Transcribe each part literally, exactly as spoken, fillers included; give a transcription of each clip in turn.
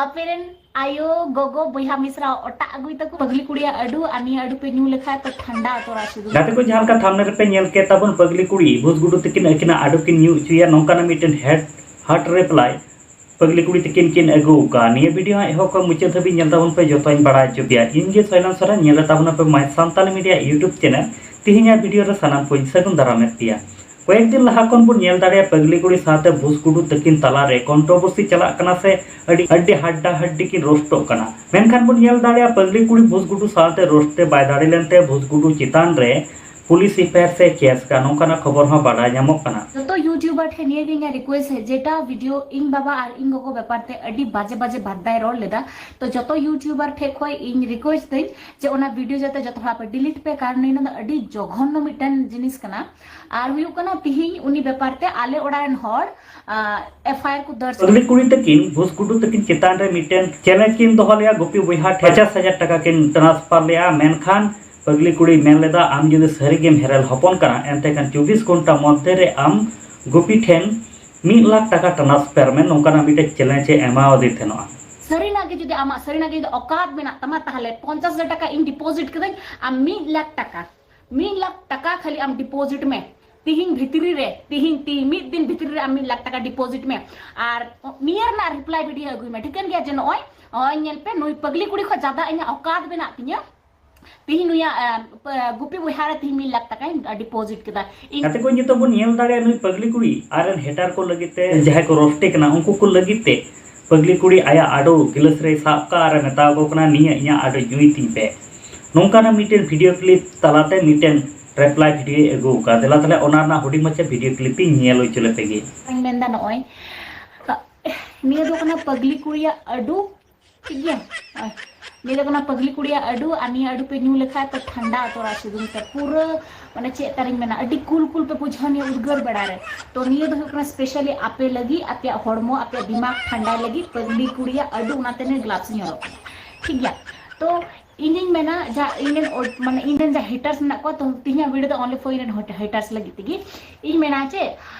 ᱟᱯᱮ ᱨᱮᱱ ᱟᱭᱳ, ᱜᱚᱜᱚ, ᱵᱚᱭᱦᱟ, ᱢᱤᱥᱨᱟ ᱚᱴᱟᱜ ᱟᱹᱜᱩᱭ ᱛᱟᱠᱚ ᱯᱟᱹᱜᱽᱞᱤ ᱠᱩᱲᱤᱭᱟᱜ ᱟᱹᱰᱩ, ᱟᱨ ᱱᱤᱭᱟᱹ ᱟᱹᱰᱩ ᱯᱮ ᱧᱩ ᱞᱮᱠᱷᱟᱡ ᱛᱚ ᱴᱷᱟᱱᱰᱟ ᱩᱛᱟᱹᱨᱟ ᱥᱩᱫᱷᱩ᱾ ᱜᱟᱛᱮ ᱠᱚ, ᱡᱟᱦᱟᱸ ᱞᱮᱠᱟ ᱛᱷᱟᱢᱵᱽᱱᱮᱞ ᱨᱮᱯᱮ ᱧᱮᱞ ᱠᱮᱫ ᱛᱟᱵᱚᱱ, ᱯᱟᱹᱜᱽᱞᱤ ᱠᱩᱲᱤ ᱵᱷᱩᱥ ᱜᱩᱰᱩ ᱛᱟᱹᱠᱤᱱ ᱟᱹᱠᱤᱱᱟᱜ ᱟᱹᱰᱩ ᱠᱤᱱ ᱧᱩ ᱦᱚᱪᱚᱭᱟ, ᱱᱚᱝᱠᱟᱱᱟᱜ ᱢᱤᱫᱴᱮᱱ ᱦᱮᱴ ᱦᱟᱨᱴ ᱨᱤᱯᱞᱟᱭ ᱯᱟᱹᱜᱽᱞᱤ ᱠᱩᱲᱤ ᱛᱟᱹᱠᱤᱱ ᱠᱤᱱ ᱟᱹᱜᱩ ᱟᱠᱟᱫᱼᱟ᱾ ᱱᱤᱭᱟᱹ ᱵᱷᱤᱰᱤᱭᱳ ᱦᱟᱸᱜ ᱮᱦᱚᱵ ᱠᱷᱚᱱ ᱢᱩᱪᱟᱹᱫ ᱫᱷᱟᱹᱵᱤᱡ ᱧᱮᱞ ᱛᱟᱵᱚᱱ ᱯᱮ, ᱡᱚᱛᱚᱧ ᱵᱟᱲᱟᱭ ᱦᱚᱪᱚ ᱯᱮᱭᱟ᱾ ᱤᱧ ᱜᱮ ᱥᱚᱭᱞᱟᱱ ᱥᱚᱨᱮᱱ, ᱧᱮᱞ ᱛᱟᱵᱚᱱ ᱯᱮ My Santali Media YouTube channel᱾ ᱛᱤᱦᱤᱧᱟᱜ ᱵᱷᱤᱰᱤᱭᱳ ᱨᱮ ᱥᱟᱱᱟᱢ ᱠᱚᱧ ᱥᱟᱹᱜᱩᱱ ᱫᱟᱨᱟᱢᱮᱫ ᱯᱮᱭᱟ᱾ ᱠᱚᱭᱮᱠ ᱫᱤᱱ ᱞᱟᱦᱟ ᱠᱷᱚᱱ ᱵᱚᱱ ᱧᱮᱞ ᱫᱟᱲᱮᱭᱟᱜᱼᱟ, ᱯᱟᱹᱜᱽᱞᱤ ᱠᱩᱲᱤ ᱥᱟᱶᱛᱮ ᱵᱷᱩᱥ ᱜᱩᱰᱩ ᱛᱟᱹᱠᱤᱱ ᱛᱟᱞᱟᱨᱮ ᱠᱚᱱᱴᱨᱳᱵᱷᱟᱨᱥᱤ ᱪᱟᱞᱟᱜ ᱠᱟᱱᱟ ᱥᱮ ᱟᱹᱰᱤ, ᱟᱹᱰᱤ ᱦᱟᱰᱰᱟ ᱦᱟᱰᱰᱤ ᱠᱤᱱ ᱨᱳᱥᱴᱚᱜ ᱠᱟᱱᱟ᱾ ᱢᱮᱱᱠᱷᱟᱱ ᱵᱚᱱ ᱧᱮᱞ ᱫᱟᱲᱮᱭᱟᱜᱼᱟ, ᱯᱟᱹᱜᱽᱞᱤ ᱠᱩᱲᱤ ᱵᱷᱩᱥ ᱜᱩᱰᱩ ᱥᱟᱶᱛᱮ ᱨᱳᱥᱴ ᱛᱮ ᱵᱟᱭ ᱫᱟᱲᱮ ᱞᱮᱱᱛᱮ ᱵᱷᱩᱥ ᱜᱩᱰᱩ ᱪᱮᱛᱟᱱ ᱨᱮ ᱯᱩᱞᱤᱥ ᱮᱯᱷ ᱟᱭ ᱟᱨ ᱥᱮ ᱠᱮᱥ ᱠᱟᱜᱼᱟ, ᱱᱚᱝᱠᱟᱱᱟᱜ ᱠᱷᱚᱵᱚᱨ ᱦᱚᱸ ᱵᱟᱰᱟᱭ ᱧᱟᱢᱚᱜ ᱠᱟᱱᱟ᱾ ᱡᱚᱛᱚ ᱭᱩᱴᱤᱭᱩᱵᱟᱨ ᱴᱷᱮᱱ ᱱᱤᱭᱟᱹ ᱜᱮ ᱤᱧᱟᱹᱜ ᱨᱤᱠᱩᱭᱮᱥᱴ, ᱡᱮᱴᱟ ᱵᱷᱤᱰᱤᱭᱳ ᱤᱧ ᱵᱟᱵᱟ ᱟᱨ ᱤᱧ ᱜᱚᱜᱚ ᱵᱮᱯᱟᱨ ᱛᱮ ᱟᱹᱰᱤ ᱵᱟᱡᱮ ᱵᱟᱡᱮ ᱵᱷᱟᱫᱽᱫᱟᱭ ᱨᱚᱲ ᱞᱮᱫᱟ, ᱛᱚ ᱡᱚᱛᱚ ᱭᱩᱴᱤᱭᱩᱵᱟᱨ ᱴᱷᱮᱱ ᱠᱷᱚᱱ ᱤᱧ ᱨᱤᱠᱩᱭᱮᱥᱴ ᱫᱟᱹᱧ ᱡᱮ ᱚᱱᱟ ᱵᱷᱤᱰᱤᱭᱳ ᱡᱟᱛᱮ ᱡᱚᱛᱚ ᱦᱚᱲ ᱟᱯᱮ ᱰᱤᱞᱤᱴ ᱯᱮ, ᱠᱟᱨᱚᱱ ᱱᱤᱭᱟᱹ ᱫᱚ ᱟᱹᱰᱤ ᱡᱚᱜᱷᱚᱱᱱᱚ ᱢᱤᱫᱴᱮᱱ ᱡᱤᱱᱤᱥ ᱠᱟᱱᱟ᱾ ᱟᱨ ᱦᱩᱭᱩᱜ ᱠᱟᱱᱟ, ᱛᱤᱦᱤᱧ ᱩᱱᱤ ᱵᱮᱯᱟᱨ ᱛᱮ ᱟᱞᱮ ᱚᱲᱟᱜ ᱨᱮᱱ ᱦᱚᱲ ᱮᱯᱷ ᱟᱭ ᱟᱨ ᱠᱚ ᱫᱚᱨᱡᱽ ᱯᱟᱹᱜᱽᱞᱤ ᱠᱩᱲᱤ ᱛᱟᱹᱠᱤᱱ ᱵᱷᱩᱥ ᱜᱩᱰᱩ ᱛᱟᱹᱠᱤᱱ ᱪᱮᱛᱟᱱ ᱨᱮ ᱢᱤᱫᱴᱮᱱ ᱪᱮᱞᱮᱧᱡᱽ ᱠᱤᱱ ᱫᱚᱦᱚ ᱞᱮᱫᱼᱟ᱾ ᱜᱩᱯᱤ ᱵᱚᱭᱦᱟ ᱴᱷᱮᱱ ᱯᱚᱧᱪᱟᱥ ᱦᱟᱡᱟᱨ ᱴᱟᱠᱟ ᱠᱤᱱ ᱴᱨᱟᱱᱥᱯᱷᱟᱨ ᱞᱮᱫᱼᱟ, ᱢᱮᱱᱠᱷᱟᱱ ᱯᱟᱹᱜᱽᱞᱤ ᱠᱩᱲᱤ ᱢᱮᱱ ᱞᱮᱫᱟ, "ᱟᱢ ᱡᱩᱫᱤ ᱥᱟᱹᱨᱤ ᱜᱮᱢ ᱦᱮᱨᱮᱞ ᱦᱚᱯᱚᱱ ᱠᱟᱱᱟ, ᱮᱱᱛᱮ ᱠᱷᱟᱱ ᱪᱚᱵᱵᱤᱥ ᱜᱷᱚᱱᱴᱟ ᱢᱚᱫᱽᱫᱷᱮ ᱨᱮ ᱟᱢ ᱜᱩᱯᱤ ᱴᱷᱮᱱ ᱢᱤᱫ ᱞᱟᱠᱷ ᱴᱟᱠᱟ ᱴᱨᱟᱱᱥᱯᱷᱟᱨ ᱢᱮ", ᱱᱚᱝᱠᱟᱱᱟᱜ ᱢᱤᱫᱴᱮᱱ ᱪᱮᱞᱮᱧᱡᱽ ᱮ ᱮᱢᱟᱣᱟᱫᱮ ᱛᱟᱦᱮᱱᱚᱜᱼᱟ᱾ ᱥᱟᱹᱨᱤᱱᱟᱜ ᱜᱮ ᱡᱩᱫᱤ ᱟᱢᱟᱜ ᱥᱟᱹᱨᱤᱱᱟᱜ ᱜᱮ ᱡᱩᱫᱤ ᱚᱠᱟᱛ ᱢᱮᱱᱟᱜ ᱛᱟᱢᱟ, ᱛᱟᱦᱚᱞᱮ ᱯᱚᱧᱪᱟᱥ ᱦᱟᱡᱟᱨ ᱴᱟᱠᱟ ᱤᱧ ᱰᱤᱯᱚᱡᱤᱴ ᱠᱟᱹᱫᱟᱹᱧ, ᱟᱢ ᱢᱤᱫ ᱞᱟᱠᱷ ᱴᱟᱠᱟ, ᱢᱤᱫ ᱞᱟᱠᱷ ᱴᱟᱠᱟ ᱠᱷᱟᱹᱞᱤ ᱟᱢ ᱰᱤᱯᱚᱡᱤᱴ ᱢᱮ ᱛᱤᱦᱤᱧ ᱵᱷᱤᱛᱨᱤ ᱨᱮ, ᱛᱤᱦᱤᱧ, ᱛᱤᱦᱤᱧ ᱢᱤᱫ ᱫᱤᱱ ᱵᱷᱤᱛᱨᱤ ᱨᱮ ᱟᱢ ᱢᱤᱫ ᱞᱟᱠᱷ ᱴᱟᱠᱟ ᱰᱤᱯᱚᱡᱤᱴ ᱢᱮ᱾ ᱟᱨ ᱱᱤᱭᱟᱹ ᱨᱮᱱᱟᱜ ᱨᱤᱯᱞᱟᱭ ᱵᱷᱤᱰᱤᱭᱳ ᱟᱹᱜᱩᱭ ᱢᱮ, ᱴᱷᱤᱠᱟᱹᱱ ᱜᱮᱭᱟ ᱡᱮ ᱱᱚᱜᱼᱚᱭ, ᱱᱚᱜᱼᱚᱭ ᱧᱮᱞ ᱯᱮ, ᱱᱩᱭ ᱯᱟᱹᱜᱽᱞᱤ ᱠᱩᱲᱤ ᱠᱷᱚᱱ ᱡᱟᱫᱟ ᱤᱧᱟᱹᱜ ᱚᱠᱟᱛ ᱢᱮᱱᱟᱜ ᱛᱤᱧᱟᱹ᱾ ᱛᱤᱦᱤᱧ ᱱᱩᱭᱟᱜ, ᱮ, ᱯ-, ᱜᱩᱯᱤ ᱵᱚᱭᱦᱟ ᱨᱮ ᱛᱤᱦᱤᱧ ᱢᱤᱫ ᱞᱟᱠᱷ ᱴᱟᱠᱟᱧ ᱰᱤᱯᱚᱡᱤᱴ ᱠᱮᱫᱟ᱾ ᱤᱧ ᱜᱟᱛᱮ ᱠᱚ, ᱱᱤᱛᱚᱜ ᱵᱚᱱ ᱧᱮᱞ ᱫᱟᱲᱮᱭᱟᱜᱼᱟ, ᱱᱩᱭ ᱯᱟᱹᱜᱽᱞᱤ ᱠᱩᱲᱤ ᱟᱡ ᱨᱮᱱ ᱦᱮᱴᱟᱨ ᱠᱚ ᱞᱟᱹᱜᱤᱫ ᱛᱮ, ᱡᱟᱦᱟᱸᱭ ᱠᱚ ᱨᱳᱥᱴᱮ ᱠᱟᱱᱟ, ᱩᱱᱠᱩ ᱠᱚ ᱞᱟᱹᱜᱤᱫ ᱛᱮ ᱯᱟᱹᱜᱽᱞᱤ ᱠᱩᱲᱤ ᱟᱭᱟᱜ ᱟᱰᱚ ᱜᱤᱞᱟᱹᱥ ᱨᱮᱭ ᱥᱟᱵ ᱠᱟᱜᱼᱟ ᱟᱨ ᱮ ᱢᱮᱛᱟ ᱠᱚ ᱠᱟᱱᱟ, "ᱱᱤᱭᱟᱹ ᱤᱧᱟᱹᱜ ᱟᱰᱚ ᱧᱩᱭ ᱛᱤᱧ ᱯᱮ᱾" ᱱᱚᱝᱠᱟᱱᱟᱜ ᱢᱤᱫᱴᱮᱱ ᱵᱷᱤᱰᱤᱭᱳ ᱠᱞᱤᱯ ᱛᱟᱞᱟᱛᱮ ᱢᱤᱫᱴᱮᱱ ᱨᱤᱯᱞᱟᱭ ᱵᱷᱤᱰᱤᱭᱳᱭ ᱟᱹᱜᱩ ᱟᱠᱟᱫᱟ᱾ ᱫᱮᱞᱟ ᱛᱟᱦᱞᱮ ᱚᱱᱟ ᱨᱮᱱᱟᱜ ᱦᱩᱰᱤᱧ ᱢᱟᱪᱷᱟ ᱵᱷᱤᱰᱤᱭᱳ ᱠᱞᱤᱯ ᱤᱧ ᱧᱮᱞ ᱦᱚᱪᱚ ᱞᱮᱯᱮ ᱜᱮ᱾ ᱤᱧ ᱢᱮᱱᱫᱟ ᱱᱚᱜᱼᱚᱭ, ᱱᱤᱭᱟᱹ ᱫᱚ ᱠᱟᱱᱟ ᱯᱟᱹᱜᱽᱞᱤ ᱠᱩᱲᱤᱭᱟᱜ ᱟᱹᱰᱩ, ᱴᱷᱤᱠ ᱜᱮᱭᱟ? ᱱᱚᱜᱼᱚᱭ, ᱱᱤᱭᱟᱹ ᱫᱚ ᱠᱟᱱᱟ ᱯᱟᱹᱜᱽᱞᱤ ᱠᱩᱲᱤᱭᱟᱜ ᱟᱹᱰᱩ, ᱟᱨ ᱱᱤᱭᱟᱹ ᱟᱹᱰᱩ ᱯᱮ ᱧᱩ ᱞᱮᱠᱷᱟᱡ ᱛᱚ ᱴᱷᱟᱱᱰᱟ ᱩᱛᱟᱹᱨᱟ ᱥᱤᱛᱩᱝ ᱛᱮ ᱯᱩᱨᱟᱹ, ᱢᱟᱱᱮ ᱪᱮᱫ ᱛᱟᱨᱤᱧ ᱢᱮᱱᱟ, ᱟᱹᱰᱤ ᱠᱩᱞ ᱠᱩᱞ ᱯᱮ ᱵᱩᱡᱷᱟᱹᱣᱟ ᱱᱤᱭᱟᱹ ᱩᱫᱽᱜᱟᱹᱨ ᱵᱮᱲᱟ ᱨᱮ᱾ ᱛᱚ ᱱᱤᱭᱟᱹ ᱫᱚ ᱦᱩᱭᱩᱜ ᱠᱟᱱᱟ specially ᱟᱯᱮ ᱞᱟᱹᱜᱤᱫ, ᱟᱯᱮᱭᱟᱜ ᱦᱚᱲᱢᱚ, ᱟᱯᱮᱭᱟᱜ ᱫᱤᱢᱟᱜᱽ ᱴᱷᱟᱱᱰᱟᱭ ᱞᱟᱹᱜᱤᱫ ᱯᱟᱹᱜᱽᱞᱤ ᱠᱩᱲᱤᱭᱟᱜ ᱟᱹᱰᱩ, ᱚᱱᱟᱛᱮ ᱱᱤᱭᱟᱹ ᱜᱞᱟᱵᱥ ᱤᱧ ᱦᱚᱨᱚᱜ ᱠᱟᱫᱟ, ᱴᱷᱤᱠ ᱜᱮᱭᱟ? ᱛᱚ ᱤᱧᱤᱧ ᱢᱮᱱᱟ, ᱡᱟ ᱤᱧ ᱨᱮᱱ ᱚ-, ᱢᱟᱱᱮ ᱤᱧ ᱨᱮᱱ ᱡᱟ ᱦᱮᱴᱟᱨᱥ ᱢᱮᱱᱟᱜ ᱠᱚᱣᱟ, ᱛᱚ ᱛᱤᱦᱤᱧᱟᱜ ᱵᱷᱤᱰᱤᱭᱳ ᱫᱚ only for ᱤᱧ ᱨᱮᱱ ᱦᱚᱴ-, ᱦᱮᱴᱟᱨᱥ ᱞᱟᱹᱜᱤᱫ ᱛᱮᱜᱮ᱾ ᱤᱧ ᱢᱮᱱᱟ ᱡᱮ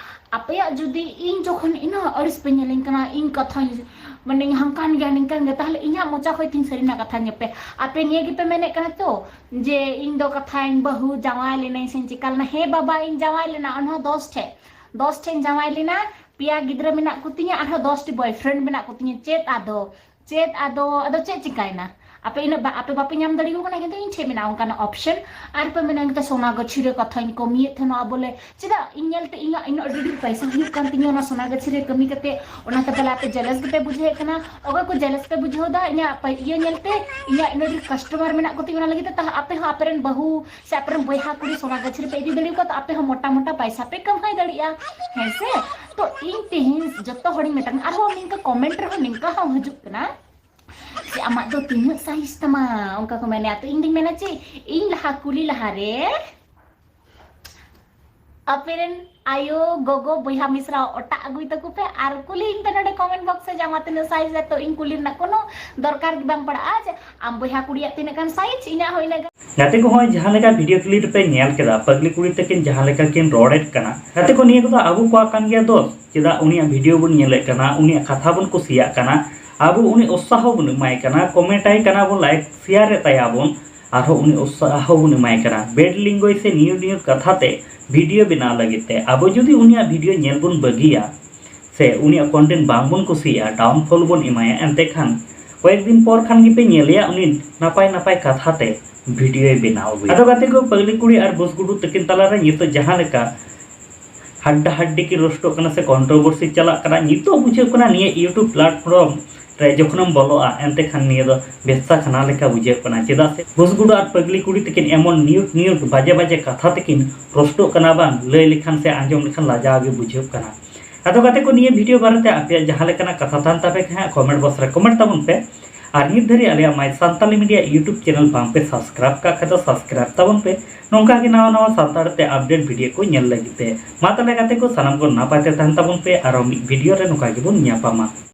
ᱟᱯᱮᱭᱟᱜ ᱡᱩᱫᱤ ᱤᱧ ᱡᱚᱠᱷᱚᱱ ᱤᱱᱟᱹᱜ ᱟᱹᱲᱤᱥ ᱯᱮ ᱧᱮᱞᱤᱧ ᱠᱟᱱᱟ, ᱤᱧ ᱠᱟᱛᱷᱟᱧ ᱢᱟᱱᱮ ᱦᱟᱝᱠᱟᱱ ᱜᱮᱭᱟ, ᱱᱤᱝᱠᱟᱱ ᱜᱮᱭᱟ, ᱛᱟᱦᱞᱮ ᱤᱧᱟᱹᱜ ᱢᱚᱪᱟ ᱠᱷᱚᱡ ᱛᱤᱧ ᱥᱟᱹᱨᱤᱱᱟᱜ ᱠᱟᱛᱷᱟ ᱧᱮᱯᱮ᱾ ᱟᱯᱮ ᱱᱤᱭᱟᱹ ᱜᱮᱯᱮ ᱢᱮᱱᱮᱫ ᱠᱟᱱᱟ ᱛᱚ, ᱡᱮ ᱤᱧ ᱫᱚ ᱠᱟᱛᱷᱟᱧ ᱵᱟᱹᱦᱩ ᱡᱟᱶᱟᱭ ᱞᱮᱱᱟᱹᱧ ᱥᱮ ᱪᱮᱠᱟ ᱞᱮᱱᱟ? ᱦᱮᱸ ᱵᱟᱵᱟ, ᱤᱧ ᱡᱟᱶᱟᱭ ᱞᱮᱱᱟ, ᱚᱱᱦᱚᱸ ᱫᱚᱥ ᱴᱷᱮᱡ, ᱫᱚᱥ ᱴᱷᱮᱡ ᱤᱧ ᱡᱟᱶᱟᱭ ᱞᱮᱱᱟ, ᱯᱮᱭᱟ ᱜᱤᱫᱽᱨᱟᱹ ᱢᱮᱱᱟᱜ ᱠᱚ ᱛᱤᱧᱟ, ᱟᱨᱦᱚᱸ ᱫᱚᱥ ᱴᱤ boyfriend ᱢᱮᱱᱟᱜ ᱠᱚ ᱛᱤᱧᱟ᱾ ᱪᱮᱫ ᱟᱫᱚ, ᱪᱮᱫ ᱟᱫᱚ, ᱟᱫᱚ ᱪᱮᱫ ᱪᱤᱠᱟᱭᱱᱟ? ᱟᱯᱮ ᱤᱱᱟᱹᱜ ᱵᱟ-, ᱟᱯᱮ ᱵᱟᱯᱮ ᱧᱟᱢ ᱫᱟᱲᱮᱭᱟᱠᱚ ᱠᱟᱱᱟ, ᱠᱤᱱᱛᱩ ᱤᱧ ᱴᱷᱮᱡ ᱢᱮᱱᱟᱜᱼᱟ ᱚᱱᱠᱟᱱᱟᱜ option᱾ ᱟᱨ ᱯᱮ ᱢᱮᱱᱟ, ᱤᱧ ᱫᱚ ᱥᱚᱱᱟ ᱜᱟᱹᱪᱷᱤ ᱨᱮ ᱠᱟᱛᱷᱟᱧ ᱠᱟᱹᱢᱤᱭᱮᱫ ᱛᱟᱦᱮᱱᱟ ᱵᱚᱞᱮ, ᱪᱮᱫᱟᱜ ᱤᱧ ᱧᱮᱞᱛᱮ ᱤᱧᱟᱹᱜ ᱤᱱᱟᱹᱜ ᱟᱹᱰᱤ ᱰᱷᱮᱨ ᱯᱚᱭᱥᱟ ᱦᱩᱭᱩᱜ ᱠᱟᱱ ᱛᱤᱧᱟᱹ ᱚᱱᱟ ᱥᱚᱱᱟ ᱜᱟᱹᱪᱷᱤ ᱨᱮ ᱠᱟᱹᱢᱤ ᱠᱟᱛᱮ? ᱚᱱᱟᱛᱮ ᱵᱚᱞᱮ ᱟᱯᱮ jealous ᱜᱮᱯᱮ ᱵᱩᱡᱷᱟᱹᱣᱮᱫ ᱠᱟᱱᱟ᱾ ᱚᱠᱚᱭ ᱠᱚ jealous ᱯᱮ ᱵᱩᱡᱷᱟᱹᱣ ᱮᱫᱟ ᱤᱧᱟᱹᱜ ᱯᱟᱭ-, ᱤᱭᱟᱹ ᱧᱮᱞᱛᱮ, ᱤᱧᱟᱹᱜ ᱤᱱᱟᱹᱜ ᱰᱷᱮᱨ customer ᱢᱮᱱᱟᱜ ᱠᱚᱛᱤᱧ, ᱚᱱᱟ ᱞᱟᱹᱜᱤᱫ ᱛᱮ ᱛᱟᱦᱞᱮ ᱟᱯᱮ ᱦᱚᱸ ᱟᱯᱮ ᱨᱮᱱ ᱵᱟᱹᱦᱩ ᱥᱮ ᱟᱯᱮ ᱨᱮᱱ ᱵᱚᱭᱦᱟ ᱠᱩᱲᱤ ᱥᱚᱱᱟ ᱜᱟᱹᱪᱷᱤ ᱨᱮᱯᱮ ᱤᱫᱤ ᱫᱟᱲᱮᱭᱟᱠᱚᱣᱟ, ᱛᱚ ᱟᱯᱮ ᱦᱚᱸ ᱢᱚᱴᱟ ᱢᱚᱴᱟ ᱯᱚᱭᱥᱟ ᱯᱮ ᱠᱟᱢᱟᱭ ᱫᱟᱲᱮᱭᱟᱜᱼᱟ, ᱦᱮᱸ ᱥᱮ? ᱛᱚ ᱤᱧ ᱛᱮᱦᱮᱧ ᱡᱚᱛᱚ ᱦᱚᱲᱤᱧ ᱢᱮᱛᱟ ᱠᱚ ᱠᱟᱱᱟ, ᱟᱨᱦᱚᱸ ᱱᱤᱝᱠᱟᱹ comment ᱨᱮᱦᱚᱸ ᱱᱤᱝᱠᱟ ᱦᱚᱸ ᱦᱤᱡᱩᱜ ᱠᱟᱱᱟ ᱡᱮ, "ᱟᱢᱟᱜ ᱫᱚ ᱛᱤᱱᱟᱹᱜ size ᱛᱟᱢᱟ?" ᱚᱱᱠᱟ ᱠᱚ ᱢᱮᱱᱟ᱾ ᱛᱚ ᱤᱧ ᱫᱩᱧ ᱢᱮᱱᱟ ᱪᱮᱫ, ᱤᱧ ᱞᱟᱦᱟ ᱠᱩᱞᱤ ᱞᱟᱦᱟᱨᱮ ᱟᱯᱮ ᱨᱮᱱ ᱟᱭᱳ, ᱜᱚᱜᱚ, ᱵᱚᱭᱦᱟ, ᱢᱤᱥᱨᱟ ᱚᱴᱟᱜ ᱟᱹᱜᱩᱭ ᱛᱟᱠᱚ ᱯᱮ ᱟᱨ ᱠᱩᱞᱤᱭᱤᱧ ᱯᱮ ᱱᱚᱰᱮ comment box ᱨᱮ ᱡᱮ, "ᱟᱢᱟᱜ ᱛᱤᱱᱟᱹᱜ size ᱨᱮ?" ᱛᱚ ᱤᱧ ᱠᱩᱞᱤ ᱨᱮᱱᱟᱜ ᱠᱳᱱᱳ ᱫᱚᱨᱠᱟᱨ ᱜᱮ ᱵᱟᱝ ᱯᱟᱲᱟᱜᱼᱟ ᱡᱮ, "ᱟᱢ ᱵᱚᱭᱦᱟ ᱠᱩᱲᱤᱭᱟᱜ ᱛᱤᱱᱟᱹᱜ ᱜᱟᱱ size, ᱤᱧᱟᱹᱜ ᱦᱚᱸ ᱤᱱᱟᱹᱜ ᱜᱟᱱ᱾" ᱜᱟᱛᱮ ᱠᱚ, ᱦᱚᱸᱜᱼᱚᱭ ᱡᱟᱦᱟᱸ ᱞᱮᱠᱟ video clip ᱨᱮᱯᱮ ᱧᱮᱞ ᱠᱮᱫᱟ, ᱯᱟᱜᱽᱞᱤ ᱠᱩᱲᱤ ᱛᱟᱹᱠᱤᱱ ᱡᱟᱦᱟᱸ ᱞᱮᱠᱟ ᱠᱤᱱ ᱨᱚᱲᱮᱫ ᱠᱟᱱᱟ, ᱜᱟᱛᱮ ᱠᱚ, ᱱᱤᱭᱟᱹ ᱠᱚᱫᱚ ᱟᱵᱚ ᱠᱚᱣᱟᱜ ᱠᱟᱱ ᱜᱮᱭᱟ ᱫᱚᱥ᱾ ᱪᱮᱫᱟᱜ ᱩᱱᱤᱭᱟᱜ video ᱵᱚᱱ ᱧᱮᱞᱮᱫ ᱠᱟᱱᱟ, ᱩᱱᱤᱭᱟᱜ ᱠᱟᱛᱷᱟ ᱵᱚᱱ ᱠᱩᱥᱤᱭᱟᱜ ᱠᱟᱱᱟ, ᱟᱵᱚ ᱩᱱᱤ ᱩᱛᱥᱟᱦᱚ ᱵᱚᱱ ᱮᱢᱟᱭ ᱠᱟᱱᱟ, comment ᱟᱭ ᱠᱟᱱᱟ ᱵᱚᱱ, like, share ᱮᱫ ᱛᱟᱭᱟ ᱵᱚᱱ, ᱟᱨᱦᱚᱸ ᱩᱱᱤ ᱩᱛᱥᱟᱦᱚ ᱵᱚᱱ ᱮᱢᱟᱭ ᱠᱟᱱᱟ bad language ᱥᱮ nude nude ᱠᱟᱛᱷᱟ ᱛᱮ video ᱵᱮᱱᱟᱣ ᱞᱟᱹᱜᱤᱫ ᱛᱮ᱾ ᱟᱵᱚ ᱡᱩᱫᱤ ᱩᱱᱤᱭᱟᱜ video ᱧᱮᱞ ᱵᱚᱱ ᱵᱟᱹᱜᱤᱭᱟ ᱥᱮ ᱩᱱᱤᱭᱟᱜ content ᱵᱟᱝ ᱵᱚᱱ ᱠᱩᱥᱤᱭᱟᱜᱼᱟ, downfall ᱵᱚᱱ ᱮᱢᱟᱭᱟ, ᱮᱱᱛᱮ ᱠᱷᱟᱱ ᱠᱚᱭᱮᱠ ᱫᱤᱱ ᱯᱚᱨ ᱠᱷᱟᱱ ᱜᱮᱯᱮ ᱧᱮᱞᱮᱭᱟ ᱩᱱᱤ ᱱᱟᱯᱟᱭ ᱱᱟᱯᱟᱭ ᱠᱟᱛᱷᱟ ᱛᱮ videoᱭ ᱵᱮᱱᱟᱣ ᱟᱹᱜᱩᱭᱟ᱾ ᱟᱫᱚ ᱜᱟᱛᱮ ᱠᱚ, ᱯᱟᱜᱽᱞᱤ ᱠᱩᱲᱤ ᱟᱨ ᱵᱩᱥ ᱜᱩᱰᱩ ᱛᱟᱹᱠᱤᱱ ᱛᱟᱞᱟᱨᱮ ᱱᱤᱛᱚᱜ ᱡᱟᱦᱟᱸ ᱞᱮᱠᱟ ᱦᱟᱰᱰᱟ ᱦᱟᱰᱰᱤ ᱠᱤᱱ ᱨᱳᱥᱴᱚᱜ ᱠᱟᱱᱟ ᱥᱮ controversy ᱪᱟᱞᱟᱜ ᱠᱟᱱᱟ, ᱱᱤᱛᱚᱜ ᱵᱩᱡᱷᱟᱹᱜ ᱠᱟᱱᱟ ᱱᱤᱭᱟᱹ YouTube platform ᱨᱮ ᱡᱚᱠᱷᱚᱱᱮᱢ ᱵᱚᱞᱚᱜᱼᱟ, ᱮᱱᱛᱮ ᱠᱷᱟᱱ ᱱᱤᱭᱟᱹ ᱫᱚ ᱵᱮᱵᱽᱥᱟ ᱠᱷᱟᱱᱟ ᱞᱮᱠᱟ ᱵᱩᱡᱷᱟᱹᱜ ᱠᱟᱱᱟ᱾ ᱪᱮᱫᱟᱜ ᱥᱮ ᱵᱩᱥ ᱜᱩᱰᱩ ᱟᱨ ᱯᱟᱜᱽᱞᱤ ᱠᱩᱲᱤ ᱛᱟᱹᱠᱤᱱ ᱮᱢᱚᱱ nude nude ᱵᱟᱡᱮ ᱵᱟᱡᱮ ᱠᱟᱛᱷᱟ ᱛᱮᱠᱤᱱ ᱨᱳᱥᱴᱚᱜ ᱠᱟᱱᱟ ᱵᱟᱝ, ᱞᱟᱹᱭ ᱞᱮᱠᱷᱟᱱ ᱥᱮ ᱟᱸᱡᱚᱢ ᱞᱮᱠᱷᱟᱱ ᱞᱟᱡᱟᱣ ᱜᱮ ᱵᱩᱡᱷᱟᱹᱜ ᱠᱟᱱᱟ᱾ ᱟᱫᱚ ᱜᱟᱛᱮ ᱠᱚ, ᱱᱤᱭᱟᱹ video ᱵᱟᱨᱮᱛᱮ ᱟᱯᱮᱭᱟᱜ ᱡᱟᱦᱟᱸ ᱞᱮᱠᱟᱱᱟᱜ ᱠᱟᱛᱷᱟ ᱛᱟᱦᱮᱱ ᱛᱟᱯᱮ ᱠᱷᱟᱱ comment box ᱨᱮ comment ᱛᱟᱵᱚᱱ ᱯᱮ᱾ ᱟᱨ ᱱᱤᱛ ᱫᱷᱟᱹᱨᱤᱡ ᱟᱞᱮᱭᱟᱜ My Santali Media YouTube channel ᱵᱟᱝ ᱯᱮ subscribe ᱠᱟᱜ ᱠᱷᱟᱡ ᱫᱚ subscribe ᱛᱟᱵᱚᱱ ᱯᱮ, ᱱᱚᱝᱠᱟ ᱜᱮ ᱱᱟᱣᱟ ᱱᱟᱣᱟ ᱥᱟᱱᱛᱟᱲ ᱛᱮ update video ᱠᱚ ᱧᱮᱞ ᱞᱟᱹᱜᱤᱫ ᱛᱮ᱾ ᱢᱟ ᱛᱟᱦᱞᱮ ᱜᱟᱛᱮ ᱠᱚ, ᱥᱟᱱᱟᱢ ᱠᱚ ᱱᱟᱯᱟᱭ ᱛᱮ ᱛᱟᱦᱮᱱ ᱛᱟᱵᱚᱱ ᱯᱮ, ᱟᱨᱚ ᱢᱤᱫ video ᱨᱮ ᱱᱚᱝᱠᱟ ᱜᱮᱵᱚᱱ ᱧᱟᱯᱟᱢᱟ᱾